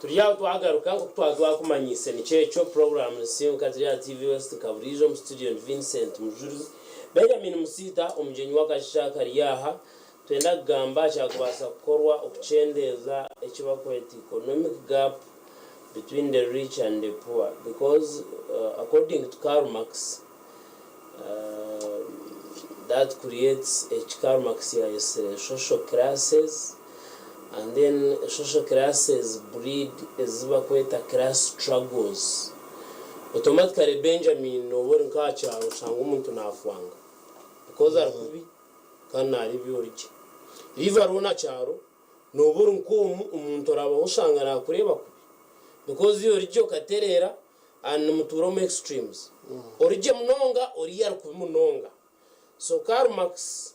Turi aho twagaruka nk'oku twaba twakumanyiise nikyo ekyo puroguraamu Nsinka ziri aha TV West nka buriijo omu studio ndi Vincent Mujurizi Benjamin Musiita omugyenyi w'akashisha akari aha Twenda kugamba aha kyakubaasa kukorwa okukyendeeza eki barikweta economic gap between the rich and the poor because according to Karl Marx that creates eki Karl Marx yayetsire social classes and then social classes breed ezi barikweta class struggles. Automatically Benjamin nooba ori nk'aha kyaro oshanga omuntu nakwanga because ari kubi. Kandi naarya ebi origye. Riva roona kyaro, nooba ori nk'omu omuntu oraabaho oshanga naakureeba kubi because iwe origye okatereera and nimutuura omu extremes. Origye munonga, oriya ari kubi munonga. So Karl Marx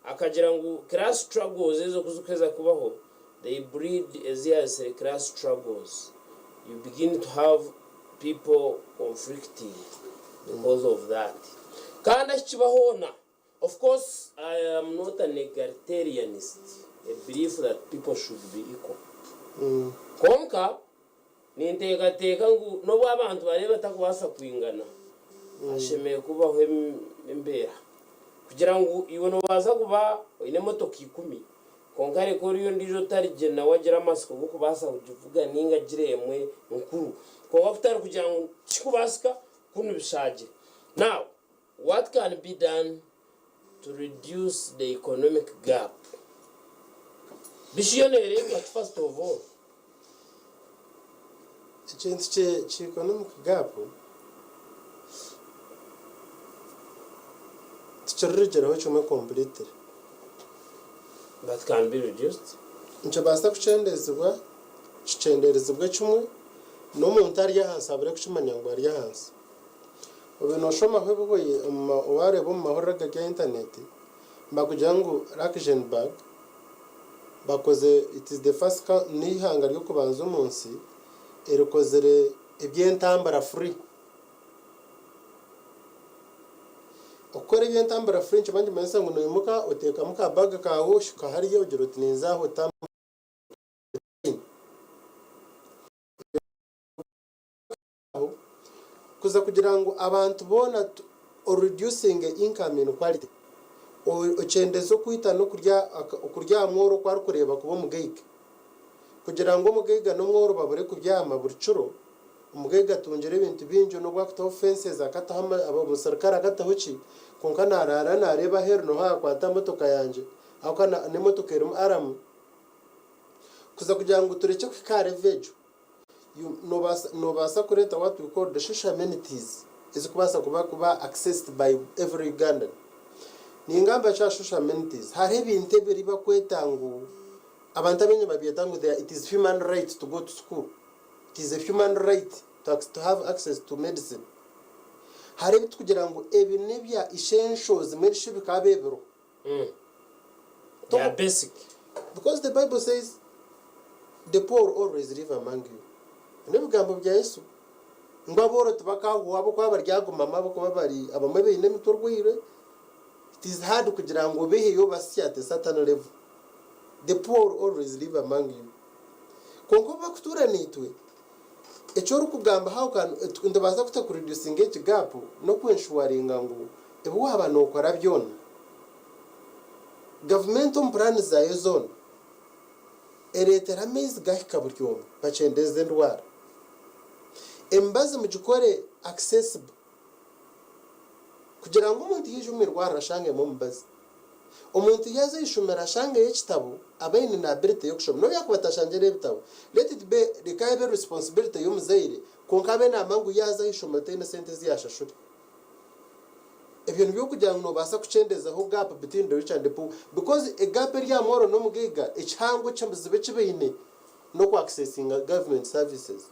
akagira ngu class struggles ezo ku zirikuheza kubaho, they breed ezi yaayetsire class struggles. You begin to have people conflicting because of that. Kandi ahi kiba hoona, Of course I am not an egalitarianist, a belief that people should be equal. Kwonka ninteekateeka ngu n'obu abantu bariyo batakubaasa kwingana, hashemereire kubaho embeera kugira ngu iwe noobaasa kuba oine emotoka ikumi kwonka reka oriya ondiijo otari gye nawe agire amatsiko g'okubaasa kugivuga nainga agire emwe nkuru. Kwonka kutari kugira ngu tikikubaasika kunu bishaagire. Now What can be done to reduce the economic gap? Bishi yo neereebwa ki first of all? Ekintu kye kya economic gap tikirirugireho kimwe completely. But can be reduced. Nikibaasa kukyendezibwa, kikyenderezibwe kimwe, n'omuntu ari ahansi abure kukimanya ngu ari ahansi. Obaire nooshomaho ebihwaire waareeba omu mahurire agari aha intaneti, nibakugira ngu Luxembourg bakoze it is the first n'eihanga ry'okubanza omu nsi erikozire eby'entambura free. Okukora eby'entambura free nikiba nikimanyisa ngu noimuka oteekamu ka bag kaawe oshuka hariya ogira oti ninza aha otambure. Kuza kugira ngu abantu boona o reducinge income inequality, okyendeze okwita n'okurya okurya aha mworo oku arikureeba kuba omugaiga. Kugira ngu omugaiga n'omworo babure kubyama buri kiro, omugaiga atungire ebintu bingi n'obu akutaho fences akataho omuserukare akataho ki, kwonka naraara nareeba aheeru noha yakwata motoka yangye ahabw'okuba n'emotoka erimu alarm. Kuza kugira ngu turekye kuhika aha level egyo. Nobaasa kureeta what we call the social amenities ezikubaasa kuba kuba accessed by every Ugandan. Ningamba ki aha social amenities? Hariho ebintu ebiri bakweta ngu abantu abaingi nibabyeta ngu it is human right to go to school, it is a human right to have access to medicine. Hariho ebitukugira ngu ebi nebya essentials mbwenu shi bikaba ebiriho. They are basic. Because the bible says the poor always live among you. N'ebigambo bya Yesu ngu abooro tibakahwaho ahabw'okuba baryagumamu ahabw'okuba bari abamwe baine emitwe erwaire. It is hard kugira ngu obaiheyo obasye at a certain level. The poor always live among you. Kwonka obu bakutuura naitwe, eki orikugamba how can nitubaasa kuta ku reducinga egi gap n'oku enshuwaringa ngu ebi waaba nookora byona, gavumenti omu puraani zaayo zoona ereetera amaizi gahika buri omwe bakyendeeza endwara. Emibazi mugikore accessible kugira ngu omuntu yaija omu irwariro ashangemu omubazi. Omuntu yaaza aha ishomero ashangeyo ekitabo abe aine na ability y'okushoma n'obu yaakuba atashangireyo ebitabo let it be reka ebe responsibility y'omuzaire kwonka abe naamanya ngu yaaza aha ishomero taine sente ezi yaashashure. Ebyo nibyo orikugira ngu noobaasa kukyendezaho gap between the rich and the poor because e gap eri aha mworo n'omugaiga ekihango ekizibu eki baine n'oku accessinga government services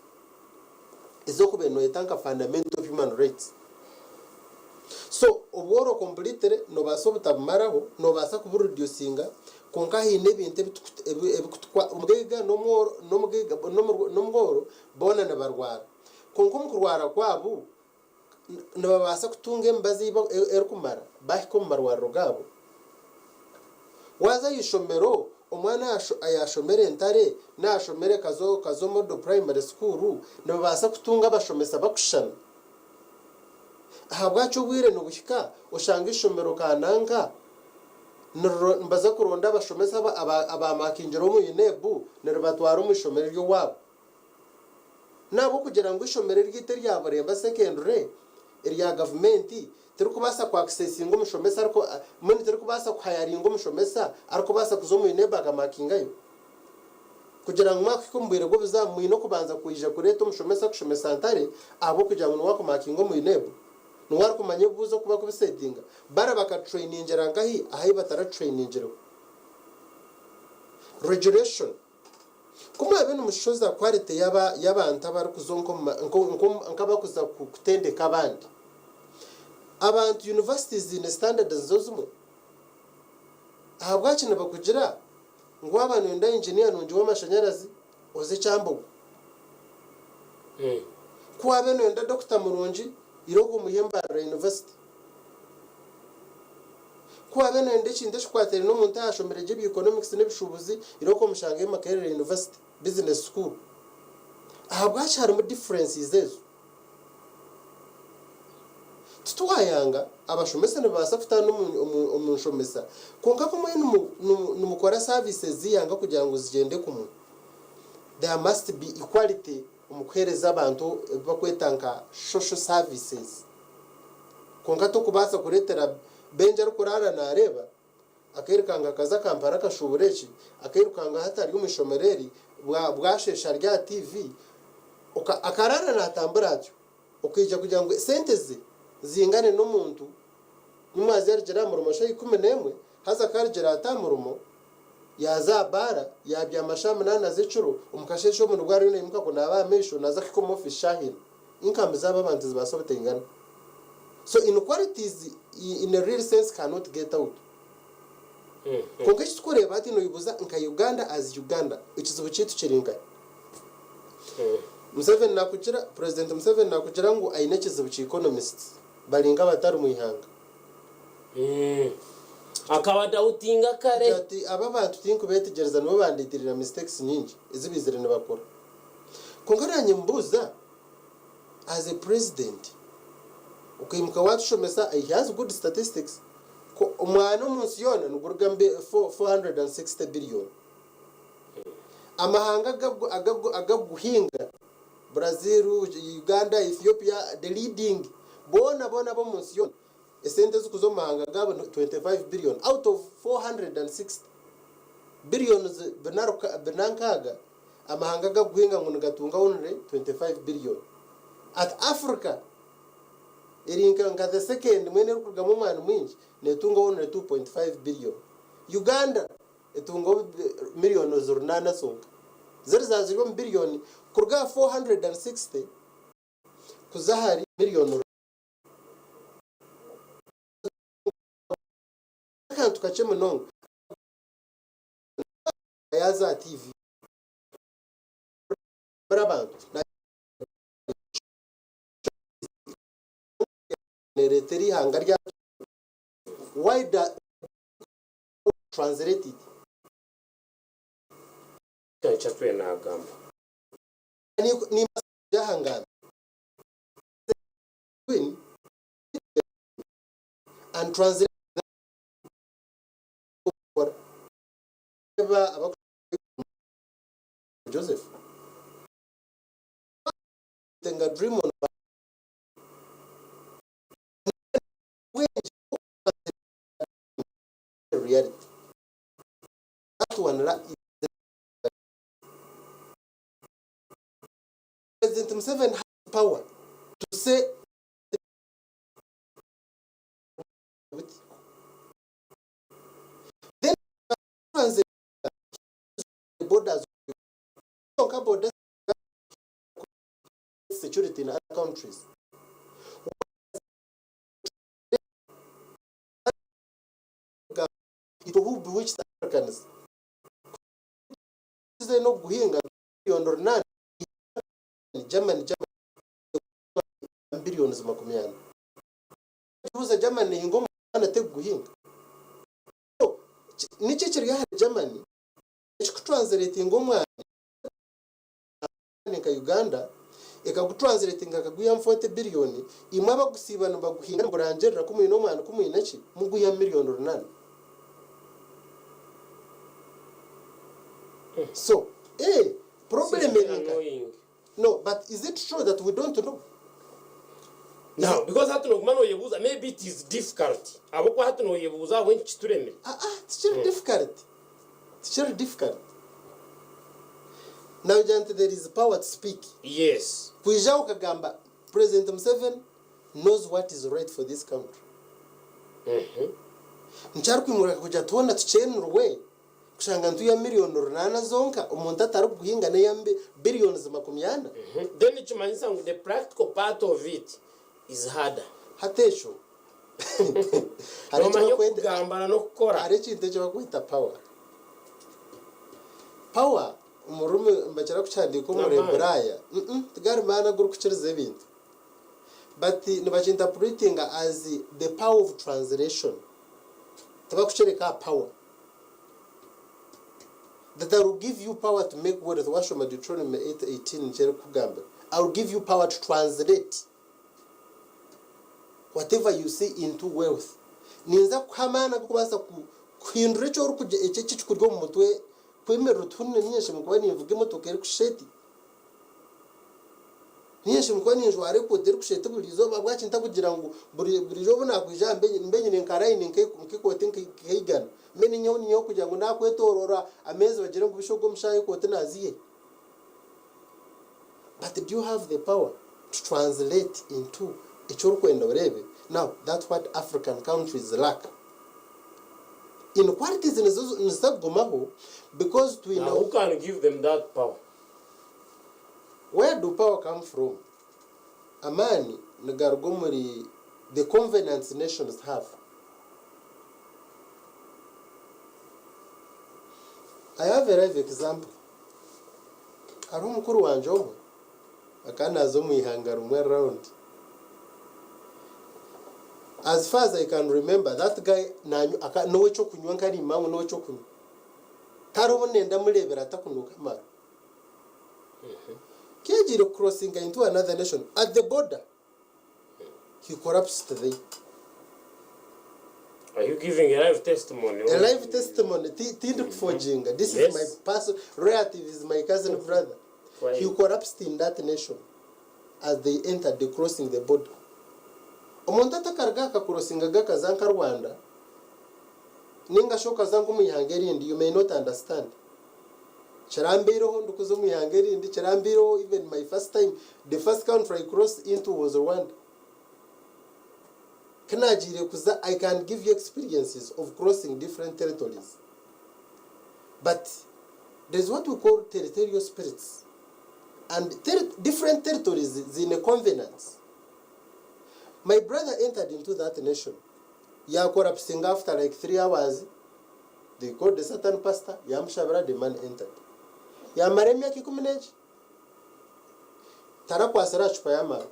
ezi orikuba nooyeta nka fundamental human rights. So obworo completely noobaasa obutabumaraho, noobaasa kubu reducinga kwonka haine ebintu ebikutukwa omugaiga n'omworo n'omugaiga n'omworo boona nibarwara kwonka omu kurwara kwabo nibabaasa kutunga emibazi ei erikumara baahika omu marwariro gaabo. Waaza aha ishomero Omwana ayaashomera Ntare n'ayashomera Kazo Model Primary School nibabaasa kutunga abashomesa bakushushana? Ahabwaki obwire nibuhika oshanga eishomero kananka nibaza kuronda abashomesa abaamakingire omu UNEB niribatwara omu ishomero ery'owaabo? N'ahabw'okugira ngu eishomero eryaitu erya Buremba Secondary erya gavumenti tirikubaasa ku accessinga omushomesa ariku mbwenu tirikubaasa kuhayaringa omushomesa arikubaasa kuza omu UNEB akamakingayo? Kugira ngu mwakuhika omu bwire bw'obuzamu mwine okubanza kwija kureeta omushomesa kushomesa Ntare ahabw'okugira ngu niwe akumakinga omu UNEB? Niwe arikumanya ebibuuzo oku barikubisetinga? Bara bakatutrayiningira nkahi ahu bataraturainingireho? Regulation. Ku mwabe nimushoza quality y'abantu abarikuza nk'abakuza kutendeka abandi. Abantu universities ziine standards nizo zimwe? Ahabwaki nibakugira ngu waaba noyenda engineer nungi w'amashanyarazi oze Kyambogo? Ku waabe noyenda doctor murungi irooko omuhe Mbarara University. Ku waabe nooyenda ekintu ekikwataine n'omuntu ahaashomire gye ebya economics n'ebishuubuzi, irooko omushange Makerere University Business School. Ahabwaki harimu differences ezo? Titwayanga, abashomesa nibabaasa kutaana omu nshomesa, kwonka ku mwena nimukora services z'eihanga kugira ngu zigyende kumwe, there must be equality omu kuheereza abantu ebi barikweta nka social services. Kwonka tokubaasa kureetera Benji arikuraara naareeba, akairukanga akaza Kampala akashuubura eki, akairukanga hati ari omu ishomero eri, bwasheesha ari aha TV, akaraara naatambura atyo, okaija kugira ngu esente ze zingane n'omuntu nimwaza yarugira aha murimo shaaha 11, haza ku arugira ati aha murimo, yaaza aha baara, yaabyama shaaha munaana z'ekiro, omu kasheeshe obu nibwo ariyo naimuka kunaaba aha maisho naaza kuhika omu ofiisi shaaha ina. Income z'aba abantu nizibaasa obutaingana. So inequalities in a real sense cannot get out. Kwonka eki turikureeba hati noyebuuza nka Uganda as Uganda ekizibu kyaitu kiri nkahi? Museveni nakugira, President Museveni nakugira ngu aine ekizibu kya economists bari nk'abatari mu ihanga. Akabadautinga kare. Agira ati aba abantu tinkubetegyereza nibo bandeeterera mistakes nyingi ezi baizire nibakora. Kwonka nanye mbuuza, as a president okaimuka watushomesa he has good statistics ku omwana omunsi yoona niguruga mu 460 billion. Amahanga agakuguhinga Brazil, Uganda, Ethiopia the leading boona boona abomunsi yoona esente ezikuza omu mahanga gaabo ni 25 billion out of 460 billions bina nkaaga amahanga agakuhinga ngu nigatunga only 25 billion. Ati Africa eri nka the second mbwenu erikurugamu omwani mwingi netunga only 2.5 billion. Uganda etunga millions 8 zonka ziri zaaba ziri omu billion kuruga aha 460 kuza ahari million. Akantu kakye munonga yaaza aha TV abantu neereetera eihanga rya why the translate it. Eki atwire naagamba. Nimbaasa kugira aha ngambe win and translate Joseph nga dream on reality that one President Museveni has power to say then borders borders security in other countries. It who bewitched Africans n'okuhinga biliyoni 8 Germany Germany biliyoni 40. Buuza Germany nehinga omwana tekuguhinga. Niki ekiri ahari Germany? Ekikutranslatinga omwani nka Uganda ekagutranslatinga ekagwihamu 40 billion, imwe abagusiiba nibaguhinga nigurangirira ku mwine omwani ku mwine ki, mugwihamu million runana. So, eh, problem eri nkahi? No, but is it true that we don't know? Now, because hati noguma noyebuuza maybe it is difficult ahabw'okuba hati noyebuuza ahabw'enki kituremire. Ah ah, tikiri difficult, tikiri difficult. Nagira nti there is power to speak. Yes. Kwija okagamba President Museveni knows what is right for this country. Nikyo arikwimurira kugira twona tukyenurwe. Kushanga nituiha miriyoni runaana zonka omuntu atarikuguhinga n'eya billions 40. Then nikimanyisa ngu the practical part of it is harder. Hati ekyo hariho eki Nomanya barikweta okugamba na n'okukora. hariho ekintu eki barikweta power. Power omu rurimi nibakira kukihandiika omu N'amaani. Ruheburaaya, tigari maani agurikukiriza ebintu but nibakinterpretinga as the power of translation. Tibakukyoreka aha power. That I will give you power to make wealth washoma Deuteronomy 8:18 nikyo erikukugambira. I will give you power to translate whatever you see into wealth. Ninza kukuha amaani ag'okubaasa kuhindura eki orikugira eki ekikuri omu mutwe kwemerera otuhurire niinye nkuba ninvuga emotoka erikushusha eti. Niinye nkuba ninjwara ekooti erikushusha eti buri izooba ahabwaki ntakugira ngu buri buri izooba obu naakwija aha mbe mbe nyine nka layini nk'ekooti nka igana. Mbe ninyeho ninyeho kugira ngu naakwetooroora ameezi bagire ngu bisha ogu omushaaha ekooti naaziiha hi? But do you have the power to translate into eki orikwenda oreebe? Now that's what African countries lack. Inequalities nizo niziza kugumaho because twine. Now who can give them that power? Where do power come from? Amaani nigaruga omuri the convenants nations have. I have a live example. Hariho mukuru wangye omwe akaba naaza omu ihanga rimwe round. As far as I can remember that guy nanywa aka n'ow'ekyokunywa nkariima ngu n'ow'ekyokunywa. Tariho obu nenda mureebera atakunuuka amaarwa. Ku yagiire ku crossinga into another nation, at the border, he collapsed there. Are you giving a live testimony? A live testimony, ti- tindi kuforginga. This is my person, relative is my cousin brother. He collapsed in that nation as they entered the crossing the border. Omuntu atakaruga akakurosinga gakaza nka Rwanda, ninga shi okaza nk'omu ihanga erindi, you may not understand. Kirambaireho ndikuza omu ihanga erindi, kirambaireho even my first time, the first country I crossed into was Rwanda. Ku naagiire kuza, I can give you experiences of crossing different territories. But there's what we call territorial spirits. And ter different territories ziine covenants. My brother entered into that nation, yaacollapsinga after like 3 hours. They called a certain pastor, yaamushabira, the man entered. Yaamara emyaka 11 tarakwatsire aha cupa y'amarwa.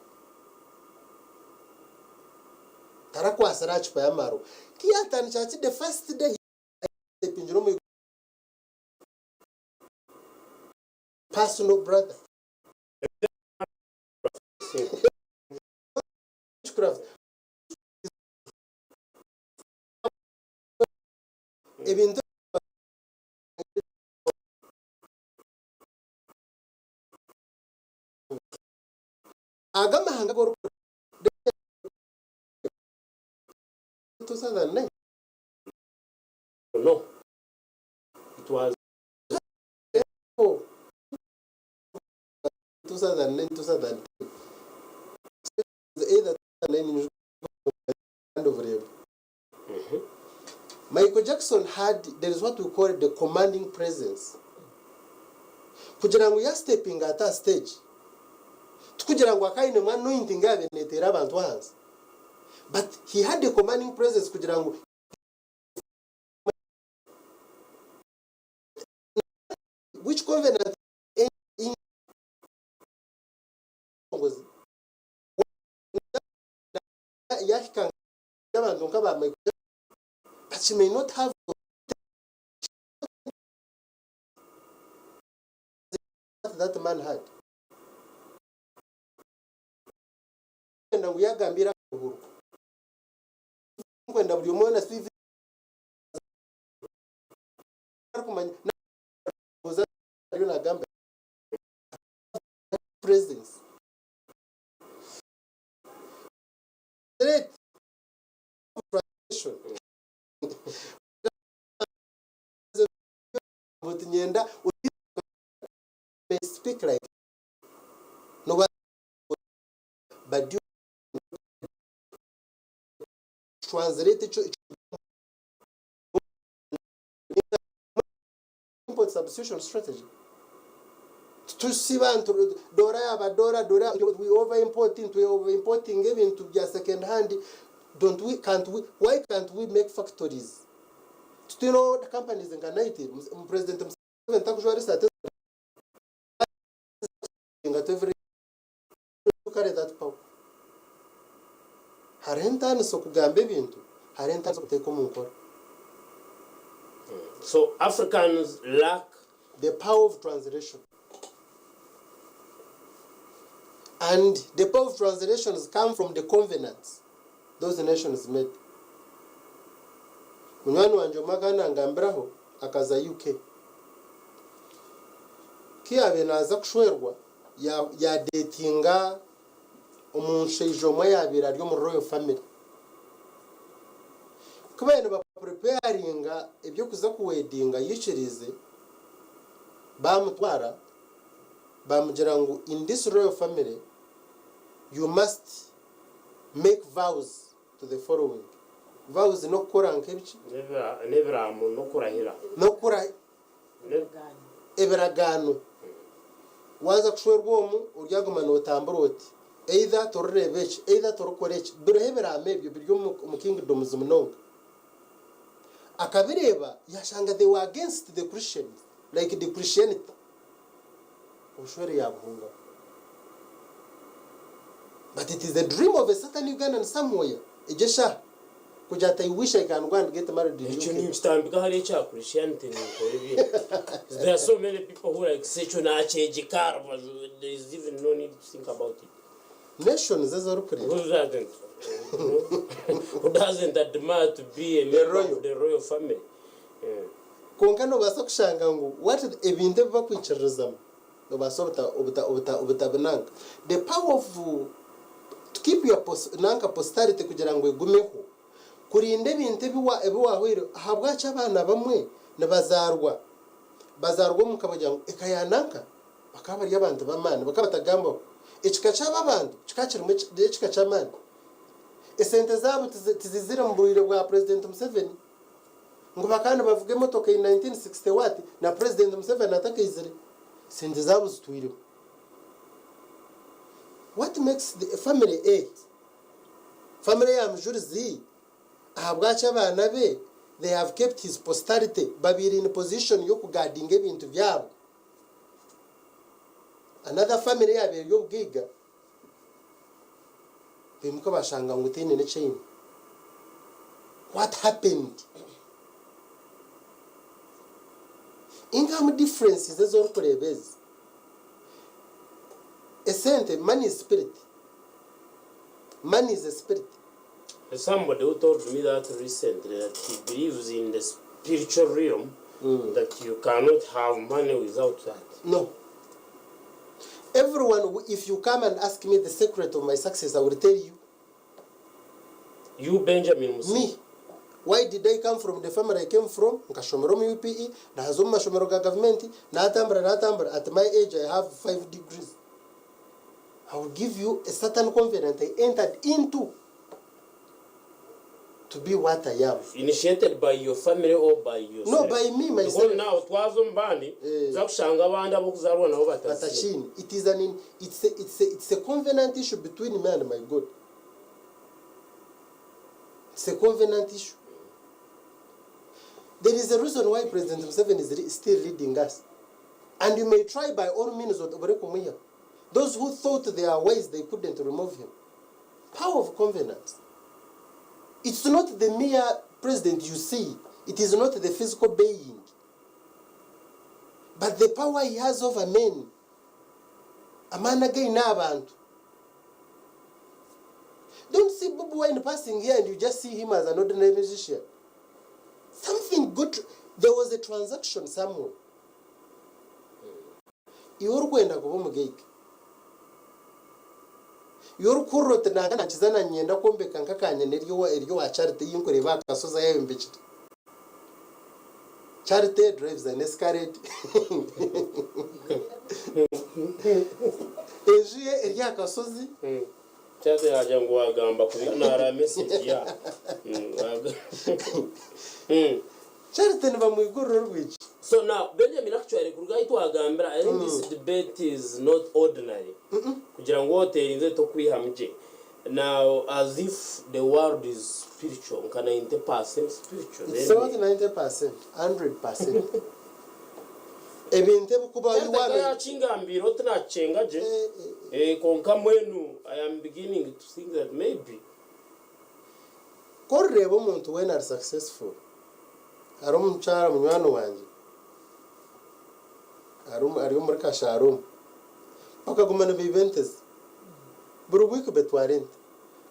Tarakwatsire aha cupa y'amarwa. Ku yaatandikire ati the first day epingire omu personal brother. Witchcraft. Ebintu aga amahanga agu orikureeba 2009. No. It was. 2009, 2010. Either 2009 obureeba. Michael Jackson had, there is what we call the commanding presence. Kugira ngu yastepinga ata aha stage, tikugira ngu akaba ainemu anointing yaabaire neeteera abantu ahansi. But he had a commanding presence kugira ngu which covenant in yahika abantu nk'aba Michael Jackson, but she may not have. that man had. Kwenda ngu yagambire akahurwa. Kwenda buri omwe weena CV arikumanya ariyo nagamba presence. Threat translation. Oti nyenda may speak like no but you translate ekyo import substitution strategy tusiba ntu dora yaba dora dora we over importing, we over importing ebintu bya second hand. Don't we can't we why can't we make factories? Tutino companies nka Nike. President Museveni takujwara esati nga every carry that power. Hariho entaaniso okugamba ebintu, hariho entaaniso okuteeka omu nkora. So Africans lack the power of translation, and the power of translations come from the covenants those nations made. Munywani wangye omwe akanangambiraho akaza UK ku yaabaire naaza kushwerwa yadeetinga omushaija omwe yaabaire ari omu royal family. Ku baabaire nibapreparinga eby'okuza kuwedinga, yikiriize baamutwara baamugira ngu, "In this royal family you must make vows to the following." Vows n'okukora nk'ebiki? N'ebiraamo n'okurahira. N'okukora ebiragaano. Waaza kushwerwa omu oryaguma nootambura oti, either torireeba eki, either torikora eki. Biriho ebiraamo ebyo biri omu kingdoms munonga. Akabireeba yashanga they were against the Christians, like the Christianity. Obushwere yabuhungaho. But it is the dream of a certain Ugandan somewhere egyo eshaaha kugira ati, "I wish I can go and get married in Ekyo UK." Ninkitambika hariya ekya Christianity ninkora ebindi. There are so many people who like say ekyo nakyegyeka aha rubaju, there is even no need to think about it. Nations ezi orikureeba. Who doesn't admire to be a member royal. Of the royal family? Yeah. Kwonka noobaasa kushanga ngu what ebintu ebi bakwikiririzamu noobaasa obutabinanka. The power of to keep your nanka posterity kugira ngu egumeho, kurinda ebintu ebi waahweire. Ahabwaki abaana bamwe nibazaarwa bazaarwa omu ka bagira ngu eka ya nanka bakaba bari abantu b'amaani, bakaba batagambwaho, ekika ky'aba abantu kikaba kirimu ekika ky'amaani, esente zaabo tizizire mu bwire bwa President Museveni, ngu bakaba nibavuga emotoka in 1960 what na President Museveni atakaizire, sente zaabo zitwireho. What makes the family A, family ya Mujurizi, ahabwaki abaana be they have kept his posterity, babaire in position y'okugadinga ebintu byabo? Another family yabaire eri obugaiga, baimuka bashanga ngu teine n'ekyaine. What happened? Income differences ezi orikureeba ezi, esente, money is spirit, money is a spirit. There's somebody who told me that recently, that he believes in the spiritual realm, that you cannot have money without that. No. Everyone, if you come and ask me the secret of my success, I will tell you. You, Benjamin Musa. Me. Why did I come from the family I came from? Nkashomera omu UPE, naza omu mashomero ga gavumenti, natambura natambura. At my age, I have five degrees. I will give you a certain covenant I entered into to be what I am. Initiated by your family or by yourself? No, by me, myself. Because now twaza omu bandi, tuza kushanga abandi ab'okuzarwa nabo batazire. Batachini. It is an in, it's a, it's a, it's a covenant issue between me and my God. It's a covenant issue. There is a reason why President Museveni is still leading us. And you may try by all means obure kumuha. Those who thought they are wise, they couldn't remove him. Power of covenant. It's not the mere president you see. It is not the physical being. But the power he has over men. Amaani againe aha bantu. Don't see Bobi Wine passing here and you just see him as an ordinary musician. Something got, there was a transaction somewhere. Iwe orikwenda kuba omugaiga, iwe orikuhurira oti nanka nakiza na niinyenda kwombeka nk'akanyena eri owa eri owa Charity ei nkureeba aha kashozi ahu ayombekire. Charity drives an Escalade. Enju ye eri aha kashozi. Charity yaagira ngu waagamba kubi naara message ya. Charity nibamwigurira orwigi. So now Benjamin actually kuruga ahi twagambira I think this debate is not ordinary kugira ngu oterinze tokwihamu gye now as if the world is spiritual nka 90% spiritual It's then not 90%, 100%. Ebintu ebikubaho Charity you akaba are yakingambiire oti nakikyenga gye Eh, eh, eh, kwonka mbwenu I am beginning to think that maybe Ku orireeba omuntu weena ari successful, hariho omukyara munywani wangye ari ari omuri Kashaari omu, bakaguma nibaiba ente ze. Buri wiiki betwara ente.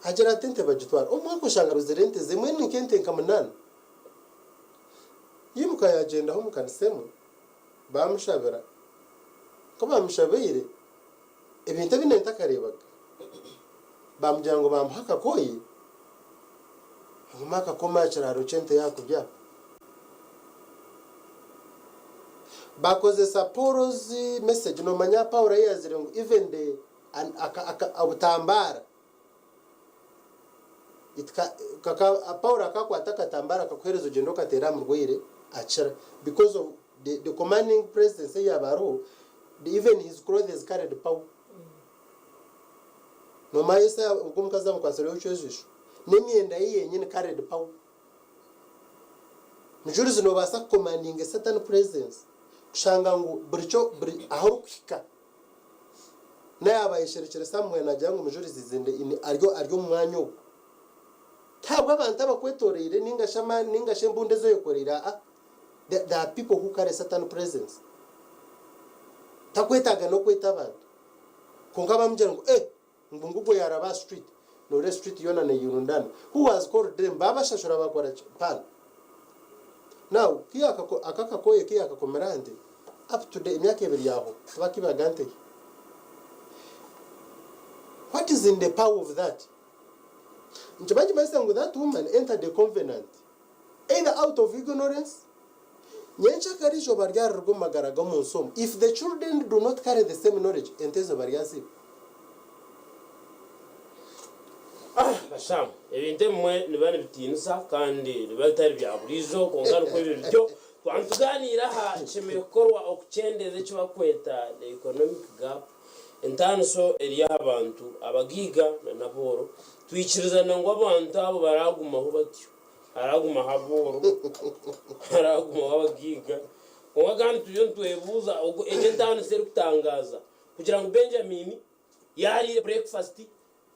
Agira ati ente bagitwara. Omwaka oshanga aruzire ente ze mbwenu nk'ente nka munaana. Yaimuka yaagyendaho omu kanisa emwe, baamushabira. Ku baamushabaire, Ebintu ebi nintakareebaga. Baamugira ngu baamuha akakooyi, agume akakome aha kiraaro ky'ente yaakubyama. Baakozesa Paul's message, noomanya Paulo ahu yaazire ngu even the obutambaara, it ca kaka Paulo akakwata akatambaara akakuheereza ogyende okateera aha murwaire akira because of The the commanding presence eyaaba ariho, the even his clothes carried power. Noomanya Yesu aha ogwo omukazi amukwatsireho ekyejisho, n'emyenda ye yenyini carried power. Mujurizi noobaasa kucommandinga a certain presence kushanga ngu buri kyo buri ahu orikuhika n'ayaaba ayesherekire somewhere naagira ngu Mujurizi is in the in ari ari omu mwanya ogwo. Tihabw'abantu abakwetoreire ninga shi amaani ninga shi embundu ezi oyekoreire aa. There are people who carry certain presence takwetaaga n'okweta abantu kwonka bamugira ngu eh ngu ngugwo yaraba aha street noreeba street yoona neyerundana who has called them babashashura bakora ki mpaana now aka akakoye kiyakakomire aha nte up to date emyaka ebiri yahwa tibakibaga nte ye what is in the power of that nikiba nikimanyisa ngu that woman entered a covenant Either out of ignorance, nyenkyakare eizooba ryariruga omu magara g'omunsi omu, if the children do not carry the same knowledge, ente ezo baryaziiba. Ah bashamu, ebintu ebimwe nibiba nibitiinisa kandi nibiba bitari bya buriijo kwonka nikwo biri bityo. Twaba nitugaaniira aha kishemereire kukorwa okukyendeeza eki barikweta the economic gap, entaaniso eri aha bantu abagaiga n'abooro. Twikirizana ngu abantu abo baraagumaho batyo. Haragumaho abooro, haragumaho abagaiga. Kwonka kandi turiyo nitwebuuza ogu egyo entaaniso erikutangaaza kugira ngu Benjamini yaariire breakfast,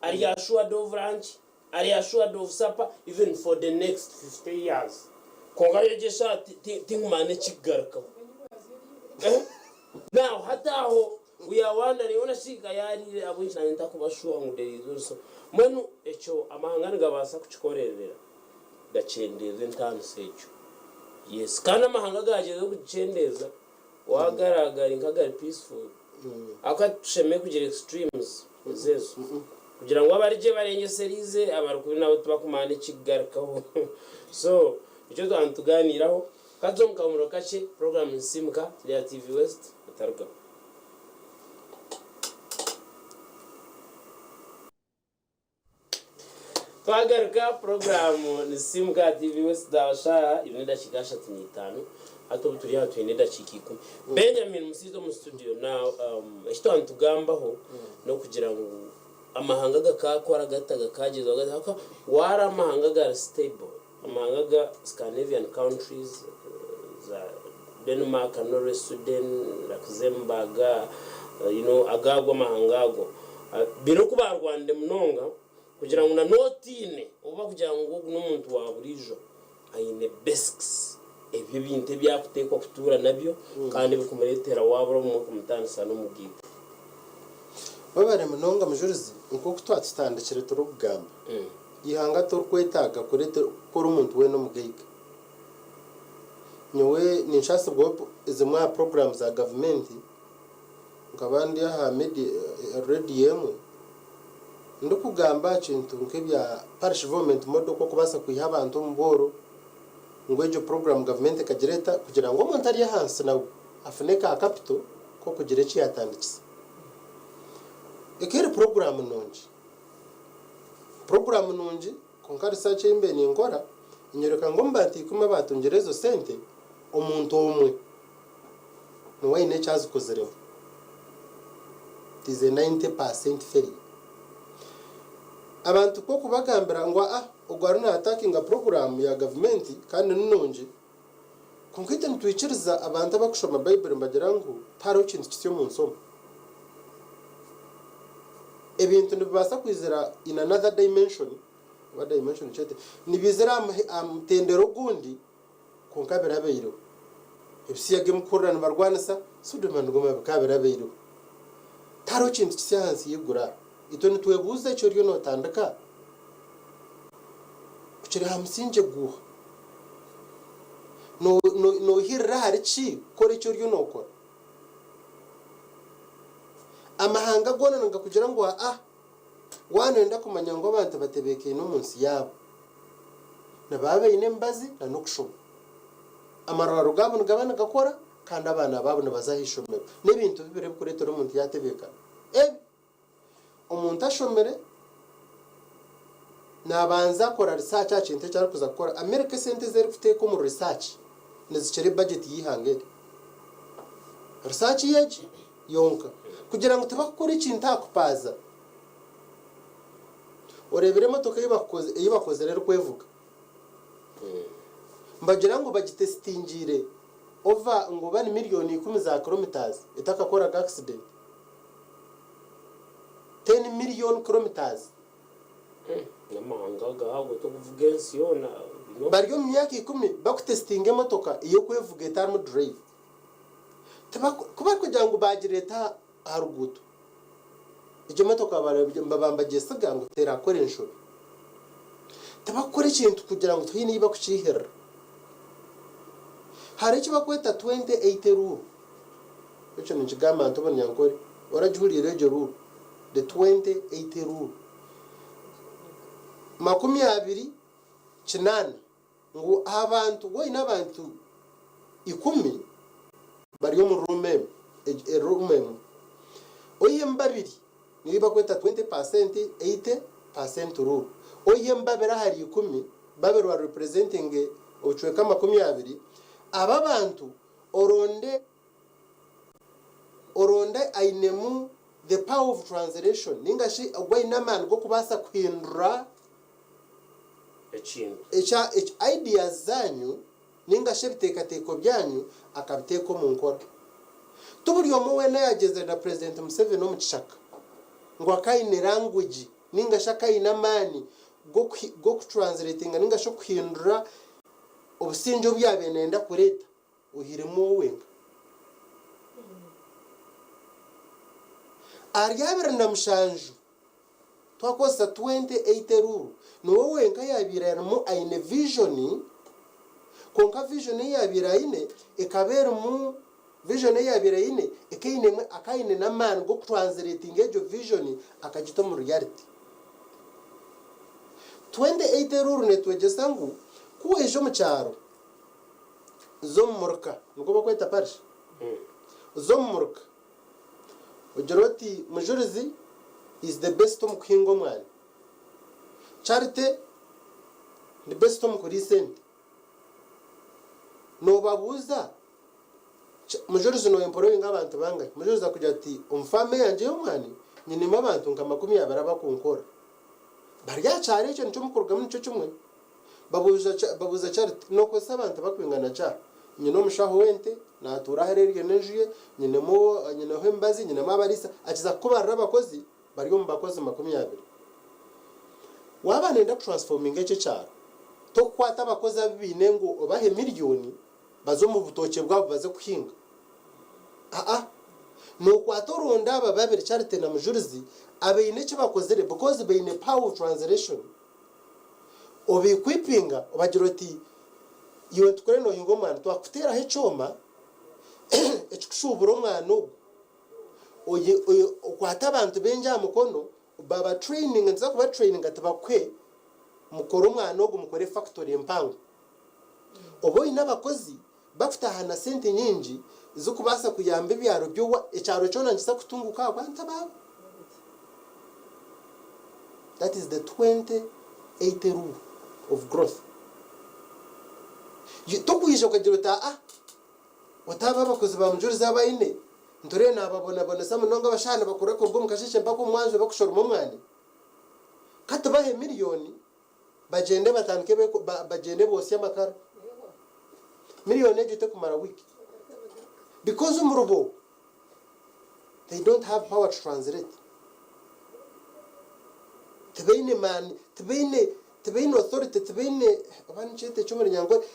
ari assured of lunch, ari assured of supper even for the next 50 years. Kwonka yo egyo eshaaha tinkumanya n'ekikugarukaho. Now hati aho we are wondering hoona shi ka yaariire ahabw'enki naanye ntakuba sure ngu there is also. Mbwenu ekyo amahanga nigabaasa kukikorerera gakyendeeze entaaniso egyo. Yes, kandi amahanga agagyezaho kugikyendeeza waagara gari nk'agari peaceful ahabw'okuba titushemereire kugira extremes ezeezo kugira ngu abari gye barengyesereize abari kubi nabo tibakumanya n'ekikugarukaho so nikyo twaba nitugaaniiraho. Ka tuze omu kahumuro kakye, puroguraamu Nsiimuka turi aha TV West, otarugaho. Twagaruka, puroguraamu Nsiimuka aha TV West zaawa shaaha ibiri n'edakiika ashatu n'itaano. Hati obu turi aha twine edakiika ikumi. Benjamin Musiiza omu studio. Now, eki twaba nitugambaho n'okugira ngu amahanga gakaakora gata, gakaagyezibwa gata, ahabw'okuba waara amahanga agari stable, Amahanga ga Scandinavian countries za Denmark, Norway, Sweden, Luxembourg, you know ago ago amahanga ago baine oku baarwanire munonga kugira ngu na n'otiine oba kugira ngu ogu n'omuntu wa buriijo aine basics ebyo ebintu ebi arikuteekwa kutuura nabyo kandi ebikumureetera waabura obumwe kumutaanisa n'omugaiga. Webare munonga Mujurizi, nk'oku twakitandikire turikugamba, eihanga torikwetaaga kukora omuntu weena omugaiga. Nyowe ninshaasibwaho zimwe aha puroguraamu za gavumenti, nkaba ndi aha rediyo emwe ndikugamba aha kintu nk'ebya Parish Development Model oku okubaasa kwiha abantu omu bworo, ngu egyo puroguraamu gavumenti ekagireeta kugira ngu omuntu ari ahansi nawe afune ka kapito k'okugira eki yaatandikisa. Eka eri puroguraamu nungi. Puroguraamu nungi kwonka research ei mbaire ninkora enyoreka ngu omu bantu ikumi abaatungire ezo sente, omuntu omwe niwe aine eki azikoziremu. It is a 90% failure. Abantu ku okubagambira ngu aa ogu ariyo naatakinga puroguraamu ya gavumenti kandi ni nungi, Kwonka itwe nitwikiriza abantu abarikushoma Baibuli nibagira ngu tihariho kintu kisya omu nsi omu. Ebintu nibibaasa kwizira in another dimension, oba dimension ki eti, nibiizira aha mutendera ogundi kwonka birabaireho. Ebisiyaga ebi mukuhurira nibarwanisa, Sodoma na Gomora bikaba birabaireho. Tihariho kintu kisya ahansi y'eiguru aha. Itwe nitwebuuza eki oriyo nootandika kukiri aha musingye guuha? Nooihirira ahari ki kukora eki oriyo nookora? Amahanga goona nigakugira ngu aa, waaba nooyenda kumanya ngu abantu batebeekaine omu nsi yaabo, nibaba baine emibazi n'okushoma. Amarwariro gaabo nigaba nigakora kandi abaana baabo nibaza aha ishomero. N'ebintu bibiri ebirikureetera omuntu yaatebeekana. Ebi. Omuntu ashomire nabanza akora research aha kintu eki arikuza kukora. America esente ezi erikuteeka omu research nizikira ebudget y'eihanga eri. Research y'egi yonka. Kugira ngu tibakukora ekintu aha kupaaza. Oreebire emotoka ei bakozire erikwevuga? Nibagira ngu bagitesitingiire over ngu oba ni miriyoni ikumi za kilometres etakakoraga accident. 10 million kilometres. N'amahanga agaabo tokuvuga ensi yoona you know. Bari omu myaka ikumi bakutesitinga emotoka ey'okwevuga etarimu drive. Tibaku ku barikugira ngu baagireeta aha ruguuto, egyo motoka baba nibagyesiga ngu terakora enshobi. Tibakukora ekintu kugira ngu tihaine ei bakukiihirira. Hariho eki barikweta 2080 rule. Ekyo ninkigamba nti Obunyankore oragihuriire egyo rule, the 2080 rule. 28 ngu abantu waine abantu ikumi bari omu room emwe, room emwe, oihemu babiri niyo bakweta 20%, 80% rule. Oihemu babiri ahari ikumi, babiri ba representing obucweka 20, abo abantu Oronde oronde ainemu the power of translation ninga shi ogu aine amaani g'okubaasa kuhindura Ekintu. ekya eki ideas zaanyu ninga shi ebiteekateeko byanyu akabiteeka omu nkora. Ti buri omwe weena ayagyenzire na President Museveni omu kishaka ngu akaine language ninga shi akaine amaani g'okuhi g'okutranslatinga ninga shi okuhindura Obusingye obu yaabaire naayenda kureeta oihiremu wowe wenka. Ahari 27 twakozesa 28 rule, niwe wenka yaabaire arimu aine vision, kwonka vision ei yaabaire aine ekaba erimu, vision ei yaabaire aine ekaba einemu, akaba aine n'amaani g'okutranslatinga egyo vision akagita omu reality. 28 rule netwegyesa ngu ku waija omu kyaro za omu muruka, nikwo bakweta parish? Za omu muruka ogire oti Mujurizi is the best omu kuhinga omwani, Charity ndi best omu kuriisa ente. Nobabuuza Mujurizi no employinga abantu bangahi? Mujurizi akugira ati omu faamu eyangye y'omwani nyinemu abantu nka 20 abakunkorera. Bari aha kyaro ekyo nikyo mukurugamu nikyo kimwe. Babuuza babuuza Charity, nokozesa abantu bakwingana ki aha? Nyine omushaho w'ente, natuura hare eryo n'enju ye, nyinemu nyineho emibazi, nyinemu abariisa. Akiza kukubarira abakozi bari omu bakozi 20. Waaba noyenda kutransforminga ekyo ekyaro, tokukwata abakozi abu baine ngu obahe miriyoni baze omu butookye bwabo baze kuhinga. Aa. Nokwata oronde aba babiri Charity na Mujurizi abaine eki bakozire because baine power of translation oba equippinga obagira oti iwe nitukore nohinga omwani twakuteraho ekyoma ekikushuubura omwani ogu okwate abantu baingi aha mukono baba traininga nituza kuba traininga tubakuhe mukore omwani ogu mukore factory mpango obe oine abakozi Bakutaaha na sente nyingi zikubaasa kuyamba ebyaro byowa ekyaro kyona nikiza kutunguka ahabw'abantu abaabo. That is the 2080 rule of growth. Tokwija okagira oti aa oti aba abakozi ba Mujurizi abu aine nitureeba nababonabonesa munonga abashaaha nibakora kuruga omu kasheeshe mpaka omu mwazyo bakushoroma omwani. Ka tubahe miriyoni Bagyende batandike bagyende botsye amakara. Million egyo tekumara week because omuribo they don't have power to translate. Tibaine maani, tibaine tibaine authority, tibaine oba nikyeta eki omuri nyankore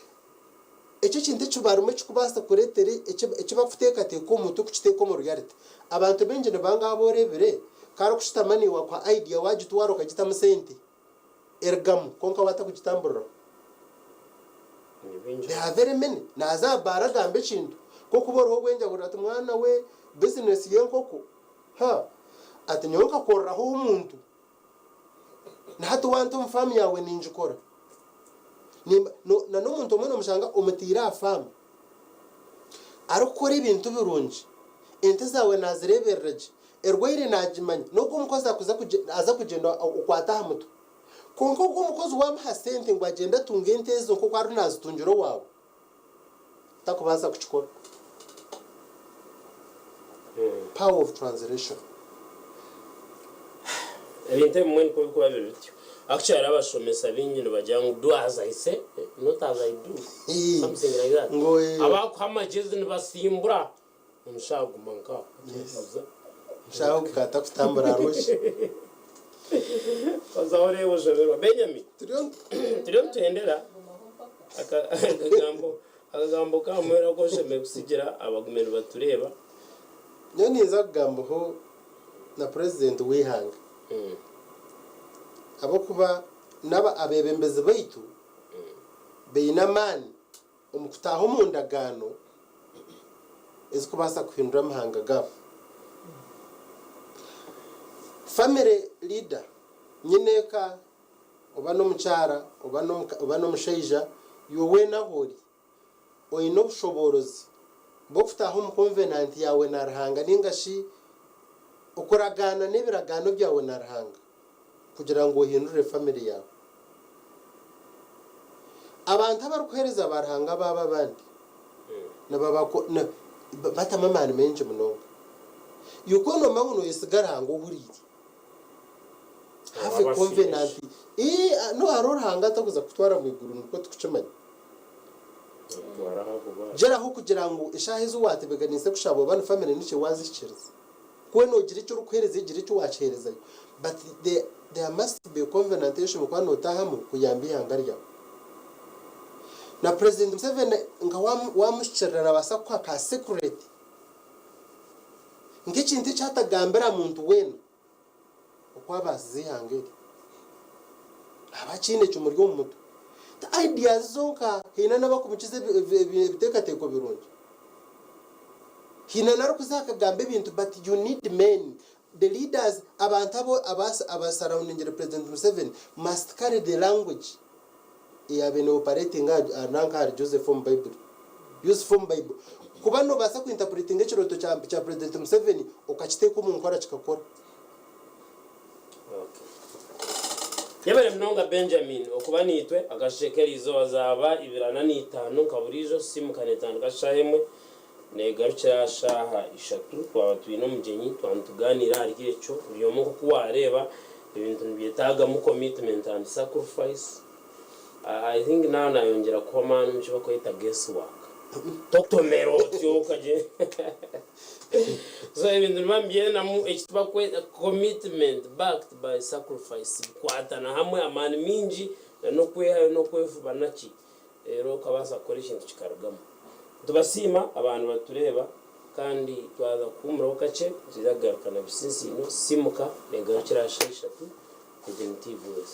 ekyo ekintu eki barimu ekikubaasa kureetera eki barikuteekateeka omu mutwe kukiteeka omu reality. Abantu baingi nibanga abu oreebire ku arikushutama naiwe akuha idea waagitwara okagitamu sente. erugamu kwonka we atakugitamburiraho. There are very many. Naaza aha baara agamba ekintu kw'okuba oriho obwengye ahurira ati mwana we business y'enkoko ha ati nyowe nkakoreraho omuntu na hati wanta omu faamu yaawe ningikora. Nimba no na n'omuntu omwe nomushanga omutaire aha faamu arikukora ebintu birungi, ente zaawe naazireeberera gye, Erwaire naagimanya, n'ogu omukozi akuza aza kugyenda okwata aha mutwe. Kwonka ogu omukozi waamuha sente ngu agyende atunge ente ezo nk'oku ariyo naazitungira owaawe, takubaasa kukikora. Power of translation. Ebintu ebimwe nikwo birikuba biri bityo. Actually abashomesa baingi nibagira ngu do as I say, not as I do. Something like that. Abakuha amagyezi nibasimbura. Omushaho aguma nkaho atebuuza. Omushaho ogwo atakutambura hariho ki? Ozaho oreeba oshoberwa. Benjamin, turiyo nituhendera akagambo akagambo kamuhera aku oshemereire kutsigira abagume nibatureeba. Nyowe ninza kugambaho na purezidenti w'eihanga ahabw'okuba n'aba abeebembezi baitu baine amaani omu kutaaha omu ndagaano ezikubaasa kuhindura amahanga gaabo. Family leader, nyineeka oba n'omukyara oba n'omushaija, iwe weena ahu ori, oine obushoboorozi bw'okutaaha omu convenant yaawe na Ruhanga nainga shi okuragaana n'ebiragaano byawe na Ruhanga. kugira ngu ohindure family yaawe. Abantu abarikuheereza ba Ruhanga baabo abandi nibabatamu amaani maingi munonga. Iwe ku nomanya ngu noyesiga Ruhanga ohuriire, have a covenant, no hariho Ruhanga atakuza kukutwara mwiguru nikwo tukukimanya. Gyeraho kugira ngu eshaaha ezi watebeganiise kushaba oba ni family nikye wazihikiriza. Ku weena ogira eki orikuheereza gira eki waakiheerezayo but there there must be a covenant ei oshemereire kuba nootaahamu kuyamba eihanga ryawe. Na President Museveni nka waamuhikirira naabaasa kukuha ka secret nk'ekintu eki atagambira muntu weena oku abaasize eihanga eri. Aba akiine kimuri omu mutwe. Ti ideas zonka, haine n'abakumukiza ebiteekateeko birungi. Haine n'arikuza akagamba ebintu but you need men, the leaders, abantu abo aba surroundingire President Museveni must carry the language eyabaire ne operatinga nanka ahari Joseph omu Baiburi. Yusuf omu Bible. Kuba nobaasa ku interpretinga ekirooto kya President Museveni okakiteeka omu nkora kikakora. Yebare munonga Benjamin okuba naitwe akasheshe k'erizooba zaaba ibiri ana n'itaano nka buriijo simuka netandika shaaha emwe negarukira aha shaaha ishatu twaba twine omugyenyi twaba nituganiira ahari ekyo buri omwe nk'oku wareeba ebintu nibyetagamu commitment and sacrifice I think naaba nayongyera kuha amaani omu kibakweta guess work tokutomera otyo okagyenda So ebintu nibiba nibyenamu eki tibarikweta commitment backed by sacrifice bikwatana hamwe amaani maingi na n'okwehayo n'okwefuba naki reero okabaasa kukora ekintu kikarugamu. Nitubasiima abantu batureeba. Kandi twaza kuhuumuraho kakye, nitwija kugaruka na Bisinsiino, Simuka neegarukira aha shaaha ishatu, egyo ni TV West.